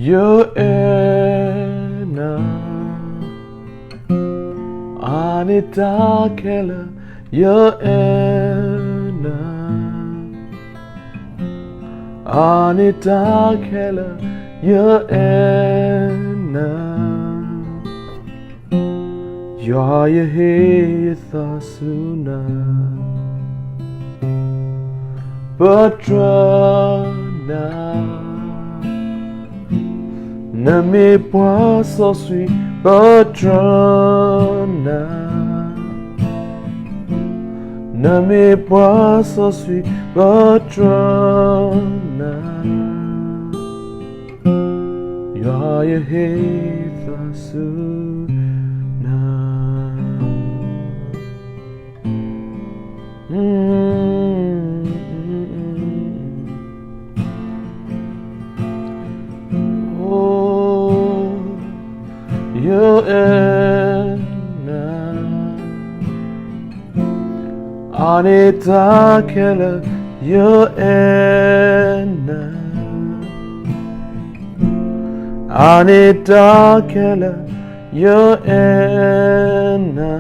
ယအဲၣ်နၤ, အါန့ၢ်တၢ်ခဲလၢာ်, ယအဲၣ်နၤ, အါန့ၢ်တၢ်ခဲလၢာ်, ယအဲၣ်နၤ, ယွၤယဟ့ၣ်ယသးဆူနၤ, ပတြၢၤနၤ, နမ့ၢ်ပှၤစီဆှံ, ပတြၢၤနၤ, နမ့ၢ်ပှၤစီဆှံ, ပတြၢၤနၤ, ယွၤယဟ့ၣ်ယသးဆူနၤ. ယအဲၣ်နၤ, အါန့ၢ်တၢ်ခဲလၢာ်, ယအဲၣ်နၤ, အါန့ၢ်တၢ်ခဲလၢာ်, ယအဲၣ်နၤ,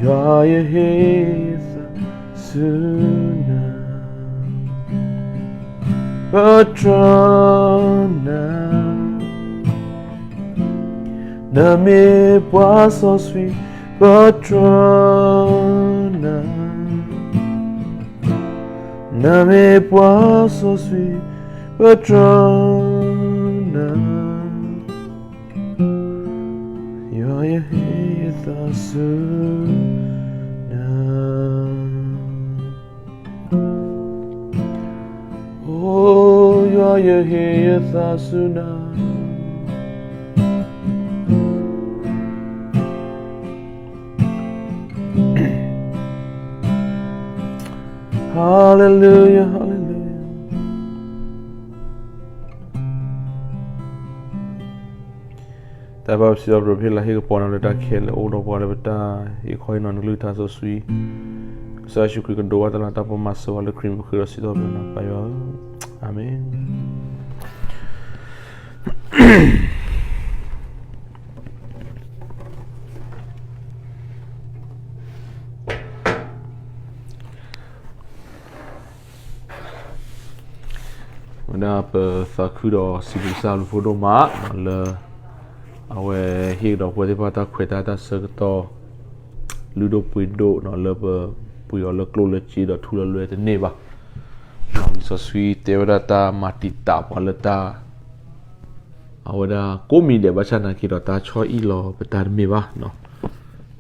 ယွၤယဟ့ၣ်ယသးဆူနၤ, ပတြၢၤနၤ, နမ့ၢ်ပှၤစီဆှံ, ပတြၢၤနၤ, နမ့ၢ်ပှၤစီဆှံ, ပတြၢၤနၤ, ယွၤယဟ့ၣ်ယသးဆူနၤ. အိ, ယွၤယဟ့ၣ်ယသးဆူနၤ. Hallelujah, hallelujah. တၢ်ဘၣ်ပစံးထီၣ်ပတြၢၤ ပဟ့ၣ်လၤဟ့ၣ်ကပီၤနၤလၢတၢ်ခဲလၢာ် အိၣ်ဒီးပှၤလၢပတၢ်အံၤခီအံၤနီၤ နကလုၢ်ကထါစီဆှံ, ကစၢ်ယ့ၣ်ၡူးခရံာ်ကဒိးဘၣ်တၢ်လၤတၢ်ပမၤစၢၤဝဲလၢခရံာ်မုၢ်ဃ့ဒီးစံးထီၣ်ပတြၢၤနၤ ပၢ်ယွၤဧၢ, အၤမ့ၣ်. ဝဲဒၣ်ပသးခုဒီးစံးဘျုးကစၢ်ယွၤအဘျုးအဖှိၣ်ဒိၣ်မးလၢ အဝဲဟ့ၣ်ကဒီးပဝဲသ့ၣ်တဖၣ်တၢ်ခွဲးတၢ်ယာ်တၢ်ဆၢကတီၢ် လုၢ်ဒိၣ်ပှ့ၤဒိၣ်နီၤ လၢပပှ့ၤအီၤလၢကျိၣ်လၢစ့ဒီးထူလၢလွဲတန့ၢ်ဘၣ်. လံာ်စီဆှံတဲဝဲဒၣ်တၢ်မၤတံာ်တာ်ပှၤလၢတၢ် အဝဲဒၣ်ကိးမံၤဒဲး ဘၣ်ဆၣ်နာ်က့ဒီးတၢ်ဆီၣ်အံၣ်လီၤပတၢ်တမ့ၢ်ဘၣ်နီၤ.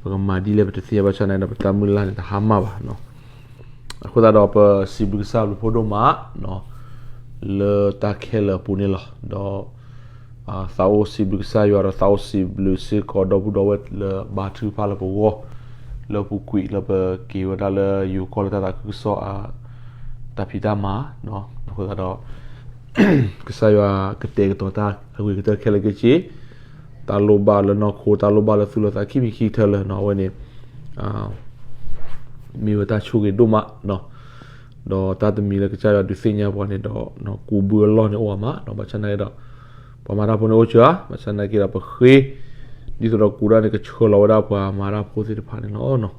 ပကမၤဒ်လဲၣ်ပတသ့ၣ်ညါ ဘၣ်ဆၣ်နာ်က့ဒီးပတၢ်မုၢ်လၢ်န့ၣ်တဟါမၢ်ဘၣ်နီၤ. အဃိသတးဒီးပစံးဘျုးကစၢ်အဘျုးဖးဒိၣ်မးနီၤ လၢတၢ်ခဲလၢာ်အပူၤန့ၣ်လီၤ. ဒီး သးအိၣ်စံးဘျုးကစၢ်ယွၤဒီးသးအိၣ်စံးဘျုးစ့ၢ်ကီးဒီပုၢ်ဒီဝဲၢ်လၢဘါထုကဖၣ်လၢပဂီၢ် လၢပူၤကွံာ်လၢပက့ၤဝဲဒၣ်လၢယိၤကီၢ်လၢတၢ်သးခုကစီၣ်အ တၢ်ဖံးတၢ်မၤနီၤ. အဃိသတးဒီး ကစၢ်ယွၤကတဲာ်ကတီၤတၢ်အဂ့ၤကတၢၢ်ခဲလၢာ်ခဲဆ့ တၢ်လိၣ်ဘၣ်လၢနီၢ်ခိတၢ်လိၣ်ဘၣ်လၢသူၣ်လၢသးခံမံၤခံကတၢၢ်လၢနီၤ အဝဲန့ၣ် မ့ၢ်ဝဲတၢ်ဆိၣ်ဂ့ၤဒိၣ်မးနီၤ. ဒီးတၢ်တမံၤလၢကစၢ်ယွၤဒုးသ့ၣ်ညါပှၤန့ၣ်ဒီး ကူးဘုအလီၢ်န့ၣ်အိၣ်အါမးနီၤ. ဘၣ်ဆၣ်နာ်က့ဒီး ပှၤမၤတၢ်ဖိန့ၣ်အိၣ်စှၤ ဘၣ်ဆၣ်နာ်က့ဒီးပဃ့ ဒ်သိးဒီးကူးတၢ်န့ၣ်ကဆှၢလီၤဝဲဒၣ်ပှၤမၤတၢ်ဖိသ့ၣ်တဖၣ်န့ၣ်လီၤ.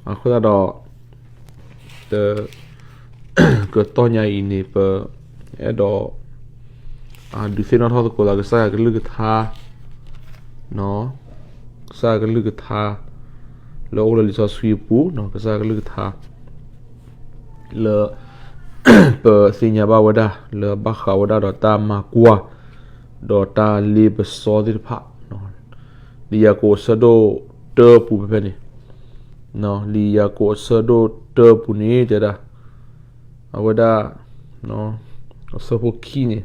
အဃိသတးဒီး တ ကတီၢ်ညါအံၤန့ၣ် ပအဲၣ်ဒိး ဒုးသ့ၣ်နီၣ်ထီၣ်သကိးသးကစၢ်ယွၤကလုၢ်ကထါ ကစၢ်ယွၤကလုၢ်ကထါ လၢအိၣ်လၢလံာ်စီဆှံအပူၤ ကစၢ်ယွၤကလုၢ်ကထါ လၢ ပသ့ၣ်ညါဘၣ်ဝဲဒၣ် လၢဘၣ်ဃးဝဲဒၣ်ဒီးတၢ်မၤကွၢ် ဒီးတၢ်လ့ပစီသ့ၣ်တဖၣ် လံာ်ယၤကိာ်အဆၢဒိၣ်တၢပူၤဖဲဖဲန့ၣ် လံာ်ယၤကိာ်အဆၢဒိၣ်တၢပူၤန့ၣ် တဲဒၣ် အဝဲဒၣ် အဆၢဖိခံန့ၣ်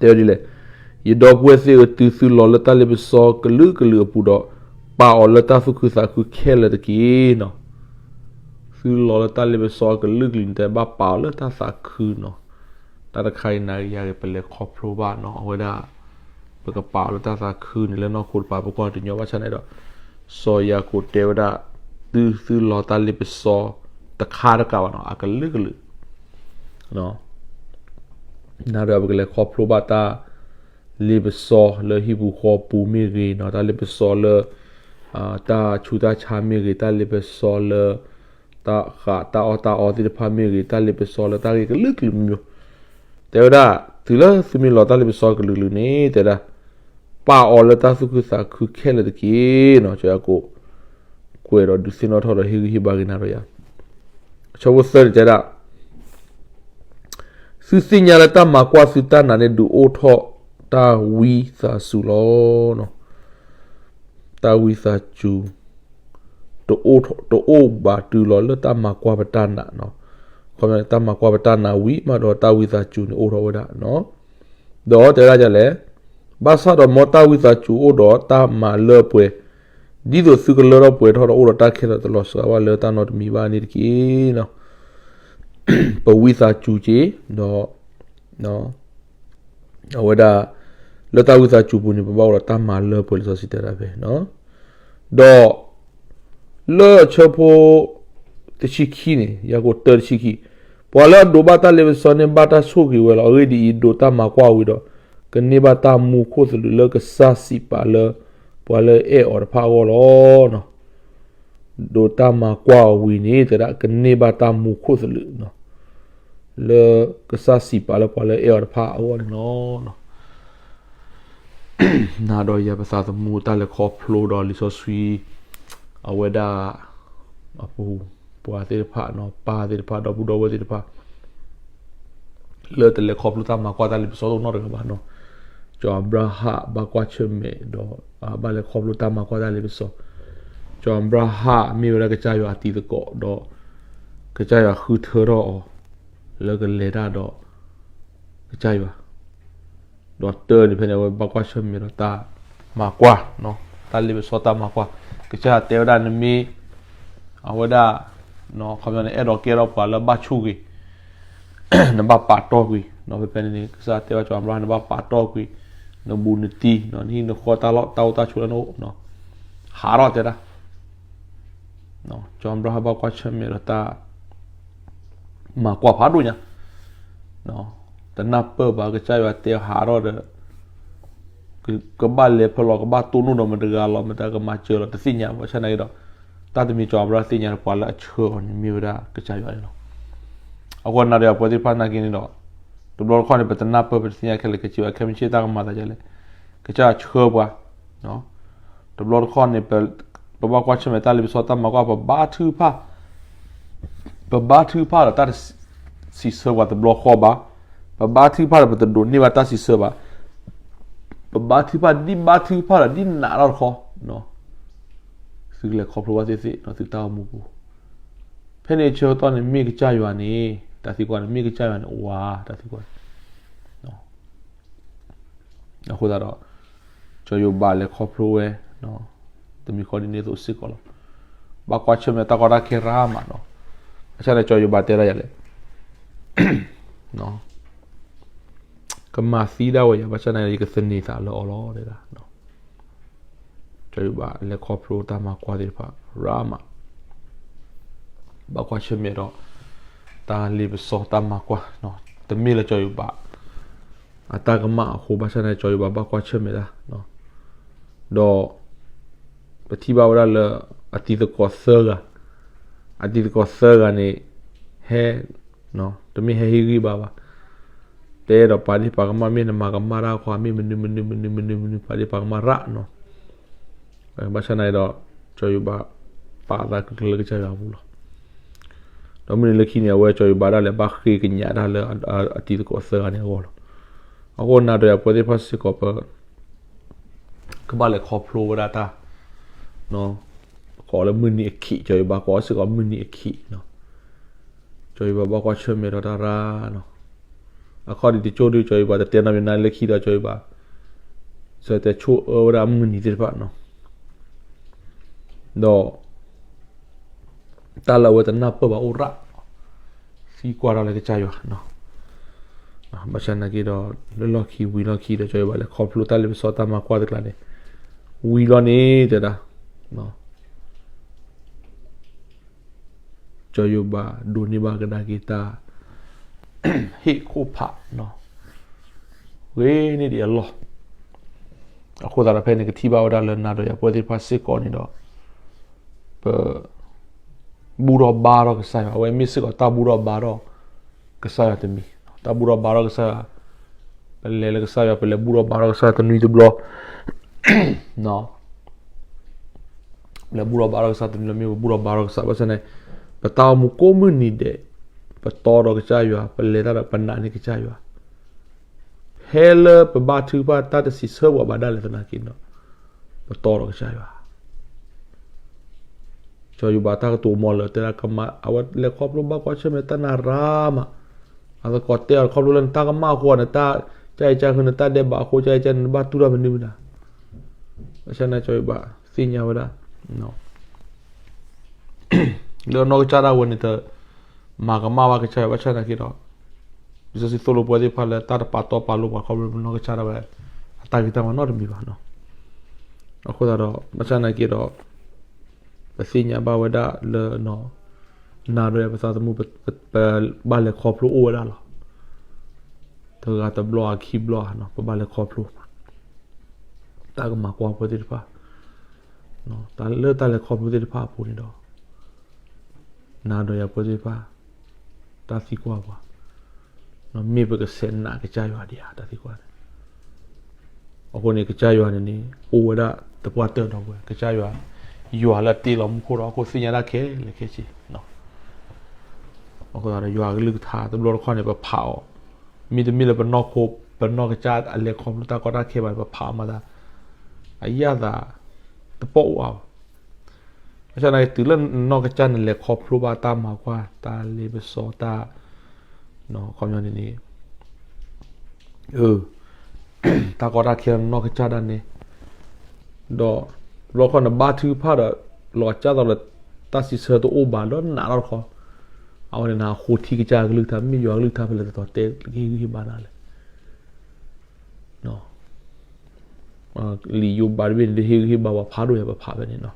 တဲဝဲဒ်လဲၣ်, ယဒီပုၢ်ဝဲၢ်သ့ၣ်ဧၢ, တုၤသုလီၤလၢတၢ်လ့ပစီကလုာ်ကလုာ်အပူၤဒီး ပာ်အီၤလၢတၢ်သူၣ်ခုသးခုခဲလၢာ်တက့ၢ်နီၤ. သုလီၤလၢတၢ်လ့ပစီကလုာ်ကလုာ်န့ၣ် တဲဘၣ်ပာ်အီၤလၢတၢ်သးခုနီၤ. တၢ်တခါအံၤနၤယၤဂ့ၤ ပလဲၤခီဖျိဘၣ်နီၤ, အဝဲဒၣ် ပကပာ်အီၤလၢတၢ်သးခုန့ၣ် လၢနီၢ်ခိတပၤ ပကွၢ်တညီဘၣ်ဆၣ်န့ၣ်ဒီး စီၤယၤကိာ်တဲဝဲဒၣ် တုၤသုလီၤတၢ်လ့ပစီ တခါတကးဘၣ်နီၤ အကလုာ်ကလုာ် နဒီးပကလဲၤခီဖျိဘၣ်တၢ်လ့ပစီလၢဟံၣ်ပူၤဃီပူၤမ့ၢ်ဂ့ၤနီၤ တၢ်လ့ပစီလၢ တၢ်ဆူးတၢ်ဆါမ့ၢ်ဂ့ၤ တၢ်လ့ပစီလၢ တၢ်ဃးတၢ်အီၣ်တၢ်အီသ့ၣ်တဖၣ်မ့ၢ်ဂ့ၤ တၢ်လ့ပစီလၢတၢ်ဂ့ၢ်ကလုာ်ကလုာ်မံၤမံၤ တဲဝဲဒၣ် တုၤလၢသုမ့ၢ်လီၤတၢ်လ့ပစီကလုာ်ကလုာ်န့ၣ် တဲဒၣ် ပာ်အီၤလၢတၢ်သူၣ်ခုသးခုခဲလၢာ်တက့ၢ်နီၤ ကၠီယၤကိာ် ကွဲးဒီးဒုးသ့ၣ်နီၣ်ထီၣ်ဒီးဟ့ၣ်ဂံၢ်ဟ့ၣ်ဘါက့ၤနၤဒီးယၤ အဆၢဖိသၢန့ၣ်တဲဒၣ် သုသ့ၣ်ညါလၢတၢ်မၤကွၢ်သုတၢ်နာ်န့ၣ် ဒုးအိၣ်ထီၣ်တၢ်ဝံသးစူၤလီၤ. တၢ်ဝံသးစူၤ တအိၣ်ဘၣ်တုၤလီၤလၢတၢ်မၤကွၢ်ပတၢ်နာ်, တၢ်မၤကွၢ်ပတၢ်နာ်ဝံၤမးဒီး တၢ်ဝံသးစူၤန့ၣ်အိၣ်ထီၣ်ဝဲဒၣ်, ဒီးတဲဝဲဒၣ်ဒ်လဲၣ်, ဘၣ်ဆၣ်ဒီးမ်တၢ်ဝံသးစူၤအိၣ်ဒီးတၢ်မၤလၢပှဲၤ, ဒ်သိးသုကလၢထီၣ်ပှဲၤထီၣ်ဒီး အိၣ်ဒီးတၢ်ခဲလၢာ်တလီၤစှၤဘၣ်လၢတၢ်နီတမံၤဘၣ်န့ၣ်တက့ၢ်. ပဝံသးစူၤက့ၤ, ဒီး အဝဲဒၣ် လၢတၢ်ဝံသးစူၤပူၤန့ၣ် ပဘၣ်အိၣ်ဒီးတၢ်မၤလၢပှဲၤလံာ်စီဆှံတဲဒၣ်ဖဲ, ဒီး လၢအဆၢဖိ တဆံခံန့ၣ် ယၤကိာ်တၢတဆံခံ, ပှၤလၢအဒိးဘၣ်တၢ်လ့ပစီန့ၣ် ဘၣ်တၢ်ဆိၣ်ဂ့ၤဝဲလီၤ. အဂ့ၢ်ဒ်အံၤ, ဒိးတၢ်မၤကွၢ်ဝံၤဒီး ကန့ၢ်ဘၣ်တၢ်မူခိၣ်သလုးလၢကစၢ်စံးပာ်လၢ ပှၤလၢအအဲၣ်အီၤတဖၣ်အဂီၢ်လီၤ. ဒိးတၢ်မၤကွၢ်အီၤဝံၤန့ၣ် တဲဒၣ်ကန့ၢ်ဘၣ်တၢ်မူခိၣ်သလုး လၢကစၢ်စံးပာ်လၢပှၤလၢအအဲၣ်အီၤတဖၣ်အဂီၢ်န့ၣ်လီၤ. နၤဒီးယၤပသးသမူတၢ်လဲၤခီဖျိဒီးလံာ်စီဆှံ အဝဲဒၣ် အပူၤ ပှၤသ့ၣ်တဖၣ် ပၢ်သ့ၣ်တဖၣ် ဒီပုၢ်ဒီဝဲၢ်သ့ၣ်တဖၣ် လၢတလဲၤခီဖျိတၢ်မၤကွၢ်တၢ်လ့ပစီတအိၣ်နီတဂၤဘၣ်. ကၠီၤအၤဘြၤဟၣ်ဘၣ်ကွၢ်ဆၢၣ်မဲာ်ဒီး ဘၣ်လဲၤခီဖျိတၢ်မၤကွၢ်တၢ်လ့ပစီ, ကၠီၤအၤဘြၤဟၣ်မ့ၢ်ဝဲဒၣ်ကစၢ်ယွၤအတံၤသကိးဒီး ကစၢ်ယွၤဃုထၢထီၣ်အီၤ လၢကလဲၤတၢ်ဒီး ကစၢ်ယွၤ ဒီးတၢန့ၣ်ဖဲန့ၣ် အဝဲဘၣ်ကွၢ်ဆၢၣ်မဲာ်ဒီးတၢ်မၤကွၢ် တၢ်လ့ပစီတၢ်မၤကွၢ်, ကစၢ်ယွၤတဲဝဲဒၣ်နမ့ၢ် အဝဲဒၣ် ခီပညီန့ၣ် အဲၣ်ဒိးကဲထီၣ်ပှၤလၢဘၣ်ဆိၣ်ဂ့ၤ နဘၣ်ပာ်တီၢ်ကွံာ်, ဖဲဖဲန့ၣ်န့ၣ် ကစၢ်ယွၤတဲဝဲကၠီၤအၤဘြၤဟၣ် နဘၣ်ပာ်တီၢ်ကွံာ် နဘူးနတံၢ် နဟံၣ်နဃီ တၢ်လီၢ်တၢ်အိၣ်တၢ်ဆိးလၢနအိၣ် ဟးထီၣ်တဲဒၣ် ကၠီၤအၤဘြၤဟၣ်ဘၣ်ကွၢ်ဆၢၣ်မဲာ်ဒီးတၢ် မၤကွၢ်ဖးဒိၣ်ညါ, တနၢ်ပၢၢ်ဘၣ် ကစၢ်ယွၤတဲဟးထီၣ်ဒီး ကဘၣ်လဲၤဖဲလဲၣ် ကဘၣ်တိၢ်နီၣ်ဒီးမတၤတဂၤလီၤ မတၤကမၤစၢၤလီၤ တသ့ၣ်ညါဘၣ်. ဘၣ်ဆၣ်သနာ်က့ဒီး တၢ်တမံၤကၠီၤအၤဘြၤဟၣ်သ့ၣ်ညါလၢပှၤလၢအဆှၢအီၤန့ၣ်မ့ၢ်ဝဲဒၣ်ကစၢ်ယွၤန့ၣ်လီၤ. အဃိနၤဒီးယၤပဝဲသ့ၣ်တဖၣ်သနာ်က့န့ၣ်ဒီး တဘျီတခီၣ်န့ၣ် ပတနၢ်ပၢၢ်ပတသ့ၣ်ညါခဲလၢာ် ကစၢ်ယွၤခဲမုၢ်ဆ့ၣ်တၢ်ကမၤသးဒ်လဲၣ်, ကစၢ်ယွၤဆှၢပှၤ တဘျီတခီၣ်န့ၣ် ပဘၣ်ကွၢ်ဆၢၣ်မဲာ်တၢ်လ့ပစီတၢ်မၤကွၢ် ပဘါထုကဖၣ်, ပဘါထုကဖၣ်ဒီးတၢ်တစံးဆၢပှၤတဘျီဃီဘၣ်, ပဘါထုကဖၣ်ဒီးပတဒိးန့ၢ်ဘၣ်တၢ်စံးဆၢဘၣ်, ပဘါထုကဖၣ် ဒ်ဘါထုကဖၣ်ဒီးဒ်နာ်ထီၣ်တခီ, သုကလဲၤခီဖျိဘၣ်သ့ၣ်သ့ၣ် သုတၢ်အိၣ်မူပူၤ, ဖဲန့ၣ်ဆၢကတီၢ်န့ၣ်မ့ၢ်ကစၢ်ယွၤန့ၣ် တၢ်သံကွၢ်န့ၣ် မ့ၢ်ကစၢ်ယွၤန့ၣ် အိၣ်ဧါ တၢ်သံကွၢ် အဃိသတးဒီး ကၠီၤယိၤဘးလဲၤခီဖျိဝဲ တမံၤဃီဒ်န့ၣ်အသိးစ့ၢ်ကီးလီၤ. ဘၣ်ကွၢ်ဆၢၣ်မဲာ်တၢ်ကီတၢ်ခဲရၤမးနီၤ, ဘၣ်ဆၣ်န့ၣ် ကၠီၤယိၤဘးတဲဒၣ်ယၤလဲၣ်, ကမၤသံဒၣ်ဝဲယၤ ဘၣ်ဆၣ်န့ၣ် ယကသန့ၤသးလၢအီၤလီၤ တဲဒၣ် ကၠီၤယိၤဘးလဲၤခီဖျိတၢ်မၤကွၢ်သ့ၣ်တဖၣ် ရၤမး, ဘၣ်ကွၢ်ဆၢၣ်မဲာ်ဒီး တၢ်လ့ပစီတၢ်မၤကွၢ်, တမ့ၢ်လၢကၠီၤယိၤဘး အတၢ်ကမၣ်အဃိ ဘၣ်ဆၣ်န့ၣ် ကၠီၤယိၤဘးဘၣ်ကွၢ်ဆၢၣ်မဲာ်တၢ်, ဒီး ပထံၣ်ဘၣ်ဝဲဒၣ်လၢ အတံၤသကိးသၢဂၤ, အတံၤသကိးသၢဂၤန့ၣ် ဟဲ တမ့ၢ်ဟဲဟ့ၣ်ဂံၢ်ဘါဘၣ်, တဲဒီးပာ်ဒ့ၣ်ပာ်ကမၣ် မ့ၢ်နမၤကမၣ်တၢ်ခီ မ့ၢ်မနုၤမနုၤမနုၤမနုၤမနုၤ ပာ်ဒ့ၣ်ပာ်ကမၣ်ရၤနီၤ, ဘၣ်ဆၣ်န့ၣ်ဒီး ကၠီၤယိၤဘး ပာ်သးကကျၢၤလၢကစၢ်ယွၤအပူၤလီၤ. ဒီးမုၢ်နံၤလၢခံန့ၣ် အဝဲကၠီၤယိၤဘးဒၣ်လဲာ် ဘၣ်ဃ့ကညးတၢ်လၢအတံၤသကိးသၢဂၤန့ၣ်အဂီၢ်လီၤ. အဃိနၤဒီးယၤပဝဲသ့ၣ်တဖၣ်စ့ၢ်ကီး ပ ကဘၣ်လဲၤခီဖျိဝဲဒၣ်တၢ် ကိးလၢမုၢ်နံၤအခံး ကၠီၤယိၤဘးကိးစ့ၢ်ကီးမုၢ်နံၤအခံး, ကၠီၤယိၤဘးဘၣ်ကွၢ်ဆၢၣ်မဲာ်ဒီးတၢ်ရၤနီၤ, အခီၣ်ဒံးတကၠိၢ်ဒုး ကၠီၤယိၤဘးတတဲနီတမံၤ နၤလၢခံဒီး ကၠီၤယိၤဘး စတဲဆိၣ်အၢဝဲဒၣ်မုၢ်နံၤသ့ၣ်တဖၣ်နီၤ, ဒီး တၢ်လၢအဝဲတနၢ်ပၢၢ်ဘၣ်အိၣ်ရၤ, သံကွၢ်တၢ်လၢကစၢ်ယွၤ, ဘၣ်ဆၣ်သနာ်က့ဒီး လၢလီၢ်ခံဝံၤလီၢ်ခံဒီး ကၠီၤယိၤဘးလဲၤခီဖျိတၢ်လ့ပစီတၢ်မၤကွၢ်တကျါန့ၣ် ဝံၤလီၤန့ၣ် တဲဒၣ် ကၠီၤယိၤဘးဒိးန့ၢ်ဘၣ်ကဒါက့ၤတၢ် ဟ့ၣ်ခိၣ်ဖး ဂ့ၤန့ၢ်ဒံးအလီၢ်. အဃိသတးဒီး ဖဲန့ၣ် ကထံၣ်ဘၣ်ဝဲဒၣ်လၢနၤဒီးယၤပဝဲသ့ၣ်တဖၣ်စ့ၢ်ကီးန့ၣ်ဒီး ပ ဘူၣ်ထီၣ်ဘါထီၣ်ကစၢ်ယွၤ, အဝဲမ့ၢ်စ့ၢ်ကီးတၢ်ဘူၣ်ထီၣ်ဘါထီၣ်ကစၢ်ယွၤတမံၤ, တၢ်ဘူၣ်ထီၣ်ဘါထီၣ်ကစၢ်ယွၤ, ပလဲၤလၢကစၢ်ယွၤ ပလဲၤဘူၣ်ထီၣ်ဘါထီၣ်ကစၢ်ယွၤတနွံတဘျီ ပလဲၤဘူၣ်ထီၣ်ဘါထီၣ်ကစၢ်တနွံတဘျီ မ့ၢ်ပဘူၣ်ထီၣ်ဘါထီၣ်ကစၢ် ဘၣ်ဆၣ်န့ၣ် ပတၢ်အိၣ်မူကိးမုၢ်နံၤဒဲး ပတီဒီးကစၢ်ယွၤ, ပလဲၤတၢ်ဒီးပနာ်န့ၢ်ကစၢ်ယွၤ, ဖဲလၢပဘါထုကဖၣ်တၢ်တစံးဆၢပှၤဘၣ်ဒၣ်လဲာ်သနာ်က့ဒီး ပတီဒီးကစၢ်ယွၤ ကၠီၤယိၤဘးတၢ်ကတိၤမီၤလၢာ်တဲဒၣ်ကမၣ်, အဝဲလဲၤခီဖျိဘၣ်ကွၢ်ဆၢၣ်မဲာ်တၢ်နးရၤမး, အသကိးတဲအီၤခီဖျိလၢနတၢ်ကမၣ်အဃိ နတၢ်ကၢ်အံၤကၢ်ဃု နတၢ်ဒဲးဘးအဃိ ကၢ်အံၤကၢ် နတဘၣ်တူၢ်တၢ်မနုၤမနုၤ, ဘၣ်ဆၣ်န့ၣ် ကၠီၤယိၤဘးသ့ၣ်ညါဝဲဒၣ် လၢနီၢ်ကစၢ်ဒၣ်ဝဲန့ၣ် တမၤကမၣ်ဘၣ်ကစၢ်ယွၤ ဘၣ်ဆၣ်သနာ်က့ဒီး လံာ်စီဆှံသိၣ်လိပဝဲသ့ၣ်တဖၣ်လၢတၢ်တပာ်တီပာ်လိပှၤခီဖျိနီၢ်ကစၢ်ဒၣ်ဝဲ အတၢ်ဂ့ၤတၢ်ဝါနီတမံၤဘၣ်. အဃိသတးဒီး ဘၣ်ဆၣ်သနာ်က့ဒီး ပသ့ၣ်ညါဘၣ်ဝဲဒၣ်လၢ နၤဒီးယၤပသးသမူ ပဘၣ်လဲၤခီဖျိအိၣ်ဝဲဒၣ်လီၤ. တဂၤတဘျီအခံဘျီ ပဘၣ်လဲၤခီဖျိ တၢ်ကမၤကွၢ်ပဝဲသ့ၣ်တဖၣ် လၢတၢ်လဲၤခီဖျိသ့ၣ်တဖၣ်အပူၤန့ၣ်ဒီး နၤဒီးယၤပဝဲသ့ၣ်တဖၣ် တၢ်သံကွၢ်ပှၤ မ့ၢ်ပကဆဲးနာ်ကစၢ်ယွၤဒံးဧါ တၢ်သံကွၢ်န့ၣ်. အဃိန့ၣ် ကစၢ်ယွၤန့ၣ်န့ၣ် အိၣ်ဝဲဒၣ်သပှၢ်တၢၢ်ဒီးပဝဲ ကစၢ်ယွၤ ယွၤလၢအတ့လီၤမူခိၣ်ဒီးဟီၣ်ခိၣ်သ့ၣ်ညါတၢ်ခဲလၢာ်ခဲဆ့ အဃိသတးဒီး ယွၤအကလုၢ်ကထါတဘျီတခီၣ်န့ၣ် ပဖးအီၤ, မ့တမ့ၢ်လၢပနီၢ်ခိ ပနီၢ်ကစၢ်အလဲၤခီဖျိတၢ်ကီတၢ်ခဲဘၣ်န့ၣ် ပဖးအီၤမးသး အယၢ်သး တပိာ်အိၣ်အါဘၣ်. ဘၣ်ဆၣ်သနာ်က့ တုၤလၢနနီၢ်ကစၢ်နလဲၤခီဖျိဘၣ်တၢ်မၤကွၢ် တၢ်လ့ပစီတၢ် ခီပညီန့ၣ်န့ၣ် တၢ်ကီတၢ်ခဲလၢနနီၢ်ကစၢ်ဒၣ်နဲ ဒီး တဘျီတခီၣ်နဘါထုကဖၣ်ဒီး လီၤကၢ်သိးလၢတၢ်စံးဆၢတအိၣ်ဘၣ်ဒီးနးထီၣ်တခီ, အဝဲန့ၣ်နဃိထံကစၢ်ကလုၢ်ကထါ မ့ၢ်ယွၤကလုၢ်ကထါဖဲလဲၣ်တတီၤတဲကဟ့ၣ်ဂံၢ်ဟ့ၣ်ဘါနၤလဲၣ်. လံာ်ယိၤဘးတဘ့ၣ်န့ၣ် ဒုးဟ့ၣ်ဂံၢ်ဟ့ၣ်ဘါပှၤဖးဒိၣ်ယၤ ပဖးဖဲန့ၣ်နီၤ.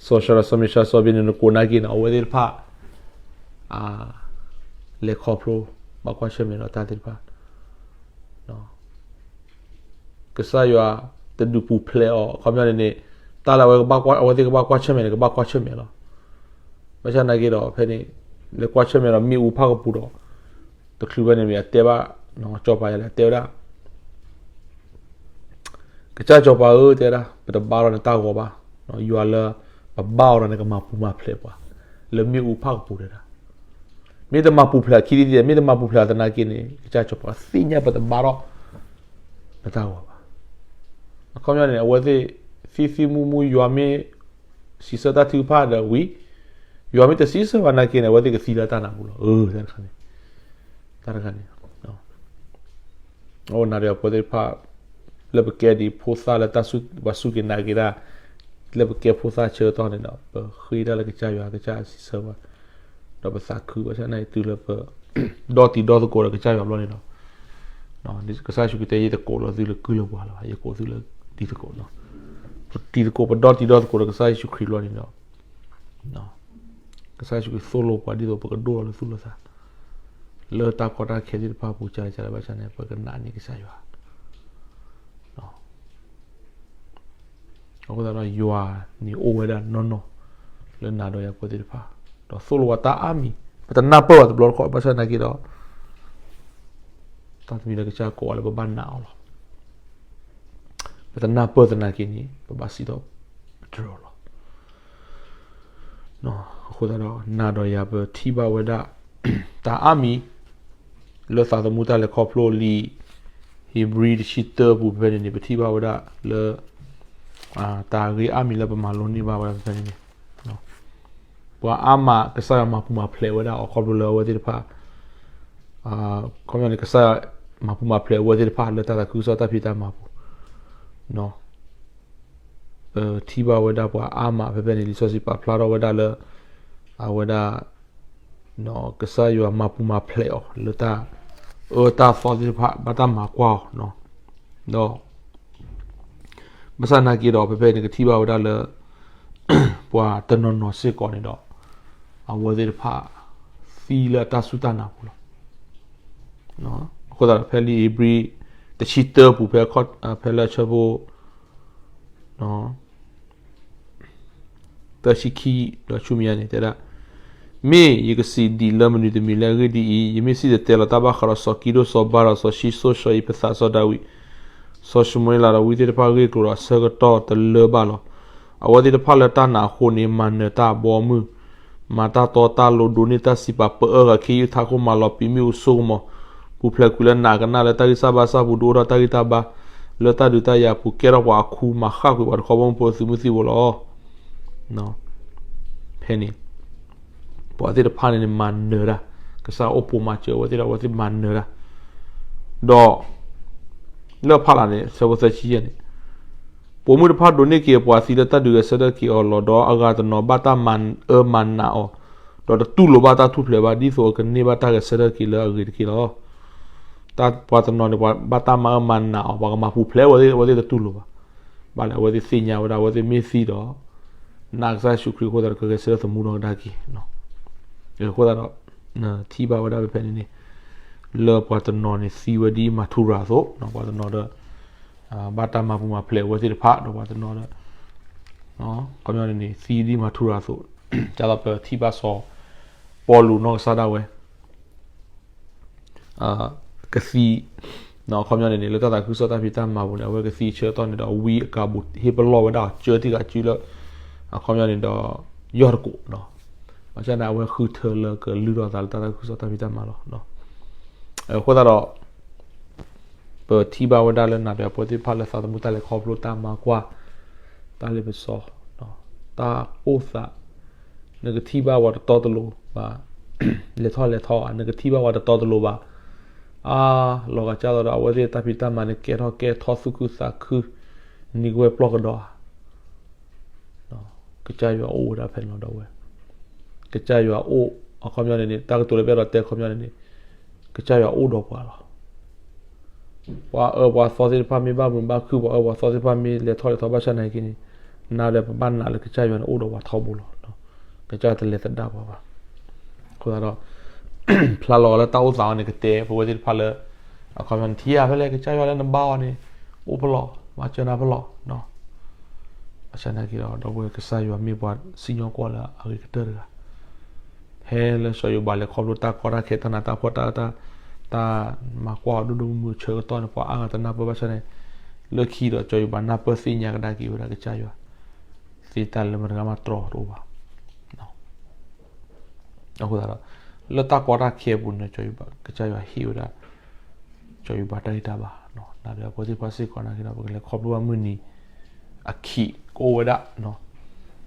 စီၤၡရၣ် စီၤမ့ၡါ စီၤဘ့န့ၣ် နကိးနာ်က့န့ၣ် အဝဲသ့ၣ်တဖၣ် လဲၤခီဖျိ ဘၣ်ကွၢ်ဆၢၣ်မဲာ်ဒီးတၢ်သ့ၣ်တဖၣ် ကစၢ်ယွၤတဒုးပူၤဖျဲးအီၤ အခီပညီန့ၣ်န့ၣ် တၢ်လၢအဝဲကဘၣ်ကွၢ် အဝဲသ့ၣ်ကဘၣ်ကွၢ်ဆၢၣ်မဲာ်န့ၣ် ကဘၣ်ကွၢ်ဆၢၣ်မဲာ်လီၤ. ဘၣ်ဆၣ်သနာ်က့ဒီး ဖဲန့ၣ် လဲၤကွၢ်ဆၢၣ်မဲာ်ဒီးမ့ၣ်အူဖးကပူၤဒီး တချုးဖဲန့ၣ်မ့ၢ်အတဲဘၣ် စီၤပၤယၤလဲၣ် အတဲဝဲဒၣ် ကစၢ်စီၤပၤဧၢ တဲဒၣ် ပတဘါထီၣ်နတၢ်ဂီၤဘၣ်, ယွၤလၢ ပဘါအီၤဒီးန့ၣ်ကမၤပူၤမၤဖျဲးပှၤ လၢမ့ၣ်အူဖးကပူၤတဲဒၣ်, မ့ၢ်တမၤပူၤဖျဲးအခံဒ်ဒ် မ့ၢ်တမၤပူၤဖျဲးသနာ်က့န့ၣ် ကစၢ်စီၤပၤသ့ၣ်ညါပတဘါထီၣ် နတၢ်ဂီၤဘၣ်. အခီပညီန့ၣ် အဝဲသ့ၣ် သံသံမူမူ ယွၤမ့ၢ် စံးဆၢတၢ်ထုကဖၣ်ဒီးဝံၤ ယွၤမ့ၢ်တစံးဆၢဘၣ်သနာ်က့န့ၣ် အဝဲသ့ၣ်ကသံလၢတၢ်နါပူၤလီၤ. တၢ်တခါန့ၣ် တၢ်တခါန့ၣ် အိၣ်နၤဒီးပဝဲသ့ၣ်တဖၣ် လၢပကဲဒံးဖိသၣ်လၢတၢ်စူၢ် ပှၤစူၢ်က့ၤနာ်က့ၤတၢ် လၢပကဲဖိသၣ်ဆၢကတီၢ်န့ၣ်ဒီး ပဃ့တၢ်လၢကစၢ်ယွၤ ကစၢ်စံးဆၢဘၣ် ဒီးပသးခု ဘၣ်ဆၣ်သနာ်က့ တုၤလၢပ ဒီတံၤဒီသကိးဒီးကစၢ်ယွၤဘျီန့ၣ်ဒီး ကစၢ်ယ့ၣ်ၡူးခရံာ်တဲ ယတကိးလီၤသုလၢကုၢ်လၢပှၤလၢၤဘၣ်, ယကိးသုလၢတံၤသကိးနီၤ. ပတံၤသကိး ပဒီတံၤဒီသကိးဒီးကစၢ်ယ့ၣ်ၡူးခရံာ်ဘျီန့ၣ်ဒီး ကစၢ်ယ့ၣ်ၡူးခရံာ်သိၣ်လိပှၤဒ်သိးပကဒိၣ်ထီၣ်လၢသူၣ်လၢသး လၢတၢ်ကီတၢ်ခဲသ့ၣ်တဖၣ်အပူၤ ကစၢ်ယွၤ ဘၣ်ဆၣ်န့ၣ် ပကနာ်န့ၢ်ကစၢ်ယွၤ အဃိသတးဒီး ယွၤန့ၣ်အိၣ်ဝဲဒၣ်နီၢ်နီၢ် လၢနၤဒီးယၤပဝဲသ့ၣ်တဖၣ် ဒီးသိၣ်လိပှၤတၢ်အါမံၤ ပတနၢ်ပၢၢ်ဘၣ်တဘျီတခီၣ် ဘၣ်ဆၣ်သနာ်က့ဒီး တၢ်တမံၤလၢကစၢ်ကိးအီၤလၢပဘၣ်နာ်အီၤလီၤ. ပတနၢ်ပၢၢ်သနာ်က့န့ၣ် ပဘၣ်စံးထီၣ်ပတြၢၤအီၤလီၤ. အဃိသတးဒီး နၤဒီးယၤပထံၣ်ဘၣ်ဝဲဒၣ် တၢ်အါမံၤ လၢသးသမူတၢ်လဲၤခီဖျိလံာ် ဧ့ၤဘြံၤတဆံတၢအပူၤဖဲန့ၣ်န့ၣ် ပထံၣ်ဘၣ်ဝဲဒၣ်လၢ တၢ်ဂ့ၢ်အါမံၤလၢပမၤလိန့ၢ်ဘၣ်ဝဲဒၣ်ဖဲန့ၣ်န့ၣ် ပှၤအါမး ကစၢ်ယွၤမၤပူၤမၤဖျဲးဝဲဒၣ်အီၤခီဖျိလၢအဝဲသ့ၣ်တဖၣ် ခီပညီန့ၣ် ကစၢ်ယွၤမၤပူၤမၤဖျဲးအဝဲသ့ၣ်တဖၣ်လၢတၢ်သးခုကစီၣ်တၢ်ဖံးတၢ်မၤပူၤ ပထံၣ်ဘၣ်ဝဲဒၣ်ပှၤအါမးဖဲဖဲန့ၣ် လံာ်စီဆှံပာ်ဖျါထီၣ်ဝဲဒၣ်လၢ အဝဲဒၣ် ကစၢ်ယွၤမၤပူၤမၤဖျဲးအီၤ လၢတၢ်အၢတၢ်သီသ့ၣ်တဖၣ် ဘၣ်တၢ်မၤကွၢ်အီၤ ဒီး ဘၣ်ဆၣ်သနာ်က့ဒီး ဖဲဖဲန့ၣ် ကထံၣ်ဘၣ်ဝဲဒၣ်လၢ ပှၤတနီၤနီၤစ့ၢ်ကီးန့ၣ်ဒီး အဝဲသ့ၣ်တဖၣ် သံလၢအတၢ်စူၢ်တၢ်နာ်ပူၤလီၤ. အဃိသတးဒီး ဖဲလံာ်ဧ့ၤဘြံၤ တဆံတၢပူၤ ဖဲ ဖဲလၢအဆၢဖိ သၢဆံခံ ဒီးဆူမဲာ်ညါန့ၣ် တဲဒၣ်, မ့ၢ်ယကစံးဒံးလၢမနုၤတမံၤလဲၣ်. အဂ့ၢ်ဒ်အံၤ, ယမ့ၢ်စံၣ်တဲၤတဲလီၤတၢ်ဘၣ်ဃးဒီး စီၤကံဒိၣ်, စီၤဘါရး, စီၤၡံၣ်စိၣ်, စီၤယံးဖသး, စီၤဒၤဝံး, စီၤၡမူၤအ့လး ဒီးဝံသ့ၣ်တဖၣ်အဂ့ၢ်အကျိၤဒီး အဆၢကတီၢ်တလၢဘၣ်လီၤ. အဝဲသ့ၣ်တဖၣ်လၢတၢ်နာ်အဃိန့ၣ် မၤနၢၤတၢ်အဘီအမုၢ်, မၤတၢ်တီတၢ်လိၤ, ဒိးန့ၢ်တၢ်စံးပာ်, ပအၢဂၤခ့ယုၢ်ထးခိၣ်, မၤလီၤပံာ်မ့ၣ်အူစိကမီၤ, ပူၤဖျဲးကွံာ်လၢနးကနၣ်, လၢတၢ်ဂံၢ်စၢ်ဘါစၢ်ပူၤ ဒုးအိၣ်ထီၣ်တၢ်ဂံၢ်တၢ်ဘါ, လၢတၢ်ဒုးတၢ်ယၤပူၤ ကဲထီၣ်ပှၤအခူ, မၤဃၣ်ကွံာ်ပှၤတခီဘီမုၢ်ဖိ သုးမုၢ်သံၣ်ဘိလီၤ. ဖဲန့ၣ် ပှၤသ့ၣ်တဖၣ်န့ၣ်န့ၣ် မၤနၢၤတၢ်, ကစၢ်အိၣ်ပိာ်မၤစၢၤအဝဲသ့ၣ်ဒီး အဝဲသ့ၣ်မၤနၢၤတၢ်, ဒီး လၢဖးလၢ်န့ၣ် ဆၢဖိသၢဆံယဲၢ်န့ၣ်, ပိာ်မုၣ်တဖၣ်ဒိးန့ၢ်က့ၤအပှၤသံလၢတၢ်ဒုးဂဲၤဆၢထၢၣ်က့ၤအီၤလီၤ, ဒီးအဂၤတနီၤဘၣ်တၢ်မၤအၢမၤနးအီၤ, ဒီးတတူၢ်လိာ်ဘၣ်တၢ်ထူၣ်ဖျဲးဘၣ်, ဒ်သိးအကန့ၢ်ဘၣ်တၢ်ဂဲၤဆၢထၢၣ်က့ၤလၢအဂ့ၤတက့ၢ်လီၤ. တၢ်ပှၤတနီၤန့ၣ် ပှၤဘၣ်တၢ်မၤအၢမၤနးအီၤ, ပှၤကမၤပူၤဖျဲးဝဲသ့ၣ် အဝဲသ့ၣ်တတူၢ်လိာ်ဘၣ်. ဘၣ်လဲၣ် အဝဲသ့ၣ်သ့ၣ်ညါဝဲဒၣ် အဝဲသ့ၣ်မ့ၢ်သံဒီး နာ်ကစၢ်ယ့ၣ်ၡူးခရံာ်အဃိသတးဒီး ကဂဲၤဆၢထၢၣ်သမူထီၣ်ကဒါက့ၤ. အဃိသတးဒီး ထံၣ်ဘၣ်ဝဲဒၣ်ဖဲဖဲန့ၣ်န့ၣ် လၢပှၤတနီၤန့ၣ်သံဝဲဒ်မၤထူရၤအသိး, ပှၤတနီၤဒီး ဘၣ်တၢ်မၤပူၤမၤဖျဲးဝဲသ့ၣ်တဖၣ်, ဒီးပှၤတနီၤဒီး ခီပညီန့ၣ်န့ၣ် သံဒ်မၤထူရၤအသိး, ဒ်သိးပထံၣ်ဘၣ်စီၤပီလူးနီၢ်ကစၢ်ဒၣ်ဝဲ ကသံ, ခီပညီန့ၣ်န့ၣ် လၢတၢ်သးခုကစီၣ်တၢ်ဖံးတၢ်မၤပူၤန့ၣ် အဝဲကသံအဆၢကတီၢ်န့ၣ်ဒီး ဝံအကၤဘူး ဟ့ၣ်ပလီၢ်ဝဲဒၣ်အီၤ ကၢထံၣ်ကးစုလၢ အခီပညီန့ၣ်ဒီး ယီၢ်တကိး, ဘၣ်ဆၣ်န့ၣ် အဝဲဃုထၢလၢကလုၢ်ထီၣ်အသးလၢတၢ်သးခုကစီၣ်တၢ်ဖံးတၢ်မၤလီၤ. အဃိသတးဒီး ပထံၣ်ဘၣ်ဝဲဒၣ်လၢနၤဒီးယၤပဝဲသ့ၣ်တဖၣ်လၢသးသမူတၢ်လဲၤခီဖျိတၢ်မၤကွၢ်, တၢ်လ့ပစီ, တၢ်အိၣ်သး, နကထံၣ်ဘၣ်ပှၤတတီတလိၤဘၣ်, လဲၤထီၣ်လဲၤထီဧါ နကထံၣ်ဘၣ်ပှၤတတီတလိၤဘၣ်, အါ, လီၤဂာ်ကၢ်သိးဒီး အဝဲသ့ၣ်တၢ်ဖံးတၢ်မၤန့ၣ် ကဲထီၣ်ကဲထီၣ်သူၣ်ခုသးခု, နံၤကဝဲၢ်ပျီၢ်ကဒီးဧါ. ကစၢ်ယွၤအိၣ်ဝဲဒၣ်ဖဲန့ၣ်လီၤ ဒီပုၢ်ဝဲၢ်, ကစၢ်ယွၤအိၣ်, အခီပညီန့ၣ်န့ၣ် တၢ်ကတိၤလၢပအဲၣ်ဒိးတဲအခီပညီန့ၣ်န့ၣ်, ကစၢ်ယွၤအိၣ်ဒီးပှၤလီၤ. ပှၤအၢပှၤသီသ့ၣ်တဖၣ်မ့ၢ်ဘၣ်မုာ်ဘၣ်ခုၣ်, ပှၤအၢပှၤသီသ့ၣ်တဖၣ်မ့ၢ်လဲၤထီၣ်လဲၤထီဘၣ်ဆၣ်နာ်က့န့ၣ်, နၤဒီးပဘၣ်နာ်လၢကစၢ်ယွၤန့ၣ်အိၣ်ဒီးပှၤထီဘိလီၤ. ကစၢ်ယွၤတလဲၤသဒၣ်ပှၤဘၣ်. အဃိသတးဒီး ဖျါလီၤလၢတၢ်အိၣ်သးအီၤန့ၣ် ကတဲပဝဲသ့ၣ်တဖၣ်လၢ အခီပညီန့ၣ် ထံၣ်ဧါ ဖဲလဲၣ် ကစၢ်ယွၤလၢနဘါအီၤန့ၣ် အိၣ်ဖဲလဲၣ်, မၤစၢၤနၤဖဲလဲၣ်. ဘၣ်ဆၣ်နာ်က့ဒီး ဒီပုၢ်ဝဲၢ် ကစၢ်ယွၤမ့ၢ်ပှၤစံၣ်ညီၣ်ကွီၢ်လၢအဂ့ၤကတၢၢ်တဂၤ, ဖဲလၢစီၤယိၤဘးလဲၤခီဖျိတၢ်ကီတၢ်ခဲ တၢ်နးတၢ်ဖှီၣ် တၢ် တၢ်မၤကွၢ်အီၤဒိၣ်ဒိၣ်မုၢ်မုၢ်အဆၢကတီၢ်န့ၣ် ပှၤအါဂၤတနၢ်ပၢၢ်ဘၣ်ဆၣ်န့ၣ်, လၢခံဒီးစီၤယိၤဘးနၢ်ပၢၢ်သ့ၣ်ညါကဒါက့ၤဝဲဒၣ်ကစၢ်ယွၤ, သ့တၢ်လၢမတၤတဂၤမးတြီတအိၣ်ဘၣ်. အဃိသတးဒီး လၢတၢ်ကီတၢ်ခဲအပူၤန့ၣ် ကစၢ်ယွၤဟ့ၣ်ဝဲဒၣ် စီၤယိၤဘးတၢ်ဂံၢ်တၢ်ဘါ, နၤဒီးပဝဲသ့ၣ်တဖၣ်စ့ၢ်ကီးနာ်က့ဒီး ပကလဲၤခီဖျိဘၣ်မုၢ်နံၤအခံးကအိၣ်ဝဲဒၣ်,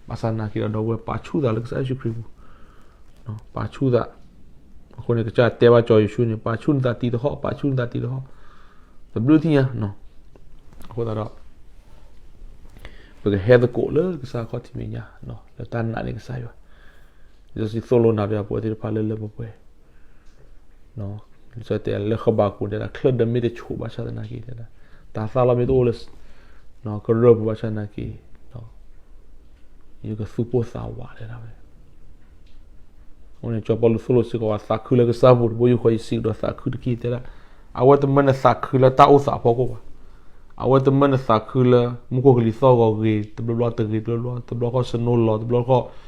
ဘၣ်ဆၣ်နာ်က့ဒီး ဒီပုၢ်ဝဲၢ် ပာ်ဆူၣ်သးလၢကစၢ်ယ့ၣ်ၡူးခရံာ်ပူၤ, ပာ်ဆူၣ်သး, အဃိန့ၣ် ကစၢ်တဲဘၣ်စီၤယိၤၡူန့ၣ် ပာ်ဆူၣ်နသးတံၤတဟီၣ်, ပာ်ဆူၣ်နသးတံၤတဟီၣ်, တဘျုးထံၣ်ညါ, အဃိသတးဒီး ပကဟဲသကိးလၢကစၢ်ခီၣ်ထံးမဲာ်ညါ, လၢတၢ်နာ်န့ၢ်ကစၢ်ယွၤ, လံာ်စီဆှံသိၣ်လိနၤဒီးပဝဲသ့ၣ်တဖၣ်လၢလၢပှဲၤပှဲၤ, လံာ်စီဆှံတဲလၢဃဘးကူာ်တဲဒၣ် ချၢၣ်ဒၢမ့ၢ်တဆိးဘၣ်ဆၣ်သနာ်က့, တၢ်သၣ်လီၢ်မ့ၢ်တအိၣ်လၢ ကရၢၢ်ပူၤဘၣ်ဆၣ်သနာ်က့ ယကသူၣ်ပိၢ်သးဝးတဲဒၣ်ဝဲ. အဃိန့ၣ် စီၤပီလူးသိၣ်လိစ့ၢ်ကီးဝဲ သးခုလၢကစၢ်ပူၤတဘိယူၢ်ဃီ ယစံးကဒီးသးခုတက့ၢ်တဲဒၣ်, အဝဲတမၢနသးခုလၢတၢ်အိၣ်သးအဖီခိၣ်ဘၣ်, အဝဲတမၢနသးခုလၢ မူခိၣ်ကလံၤသီၣ်ဂီၤဂ့ၤ တဘျီဘျီတဂ့ၤ တဘျီဘျီ တဘျီဃီ snow လီၤ တဘျီဃီ